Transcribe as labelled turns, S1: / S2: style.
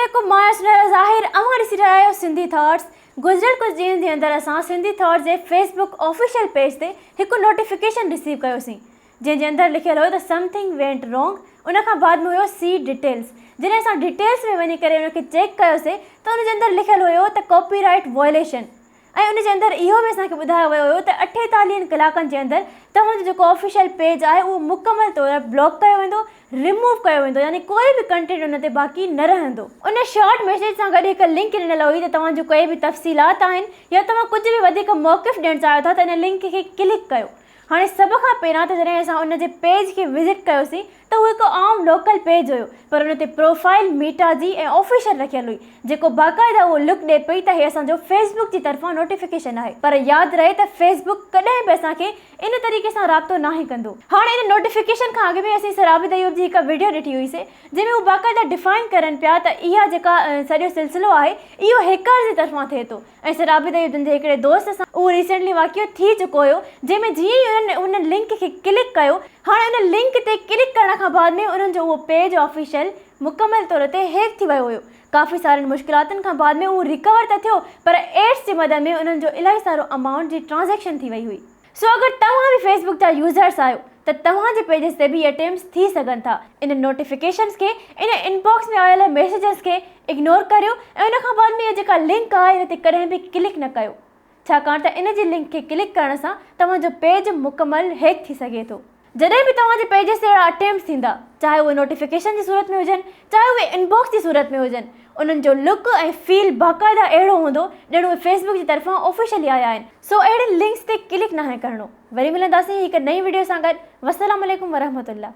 S1: عليڪم مان آهيان سنيرا ظاهر اوهان ڏسي رهيا آهيو سنڌي ٿاٽس گذريل ڪجهه ڏينهن جي اندر اسان سنڌي ٿاٽس جي فيس بڪ آفيشل پيج تي هڪ نوٽيفڪيشن رسيو ڪيوسين جنهن جي اندر لکيل هيو ته سم ٿنگ وينٽ رونگ ان کان بعد ۾ هيو سي ڊيٽيلز جڏهن اسان ڊيٽيلز ۾ وڃي ڪري ان کي چيڪ ڪيوسين ته ان جي اندر لکيل هيو ته ڪاپي رائيٽ وائليشن ۽ ان جي اندر اهو به اسان کي ٻڌايو ويو هيو ته اٺيتاليهن ڪلاڪن جي اندر توهان جو جيڪو آفيشل پيج آهي اهو مڪمل طور بلاڪ ڪيو ويندو، ريموو ڪيو ويندو يعني ڪوئي به ڪنٽينٽ ان تي باقي نه رهندو. ان شارٽ ميسيج سان گڏ هڪ لنڪ ڏنل هئي ته توهان جون ڪوئي به تفصيلات آهن يا توهان ڪجهه به وڌيڪ موقف ڏيڻ چاهيو ٿا ته ان لنڪ کي ڪلڪ ڪيو. هاڻي سڀ کان پهريان ته جڏهن اسان ان جي پيج کي وزٽ ڪيوسين ته اهو هڪ عام لوڪل پيج هيو پر ان تي پروفائيل ميٽا جي ۽ آفيشل رکيل هئي جيڪو باقاعده اهو لڪ ڏئي پئي ته هي اسان جو فيس بڪ جي طرفان نوٽيفڪيشن آهي پر ياد رهي ته فيس بڪ ڪڏهن به اسان کي ان طريقي سان رابطو ناهي ڪندو. هاڻي ان نوٽيفڪيشن کان اڳ ۾ اسين سر عابد ايوب جي هڪ وڊيو ڏٺي هئي سي جنهن ۾ هو باقاعده ڊفائن ڪرن پيا ته اها جيڪا سڄو سلسلو آهي اهو هيڪرز جي طرفان ٿئي ٿو ۽ سر عابد ايوب جن جي هڪڙي دوست سان اهو ريسينٽلي واقعو ٿي چڪو هيو جنهن ۾ جيئن ئي انهن ان لنڪ کي ڪلڪ ڪيو هاڻي ان لنڪ تي ڪلڪ ڪرڻ کان بعد ۾ انهن جو اهو پيج آفيشل مڪمل طور تي هيڪ ٿي ويو هيو ڪافي سارين مشڪلاتن کان بعد ۾ اهو ريڪور ته ٿيو پر ايڊس جي مد ۾ انهن جو الاهي سارو امائونٽ جي ٽرانزيڪشن ٿي وئي هئي. سو اگر توهان به فيس بڪ جا يوزرس آهيو ته توهان جي پيجز تي به اهي اٽيمپٽس ٿي سگهن ٿا. انهن نوٽيفڪيشنز کي ان انباڪس ۾ آيل ميسيجز کي اگنور ڪريو ۽ ان کان بعد ۾ اها جيڪا لنڪ آهي ان تي ڪڏهن به ڪلڪ نه ڪيو ڇاڪاڻ ته ان جي لنڪ کي ڪلڪ ڪرڻ سان توهان جو پيج مڪمل هيڪ ٿي سگهي ٿو. جڏهن به توهان جي پيجز تي اهڙا اٽيمپٽس ٿيندا، چاهي اهي نوٽيفڪيشن جي صورت ۾ هجن، چاهي اهي انباڪس جي صورت ۾ هجن، انهن جو لڪ ۽ فيل باقاعده اهڙو هوندو ڄڻ اهي فيس بڪ جي طرفان آفيشلي آيا آهن. سو اهڙين لنڪس تي ڪلڪ ناهي ڪرڻو. وري ملنداسين هڪ نئين وڊيو سان گڏ. والسلام عليڪم ورحمة الله.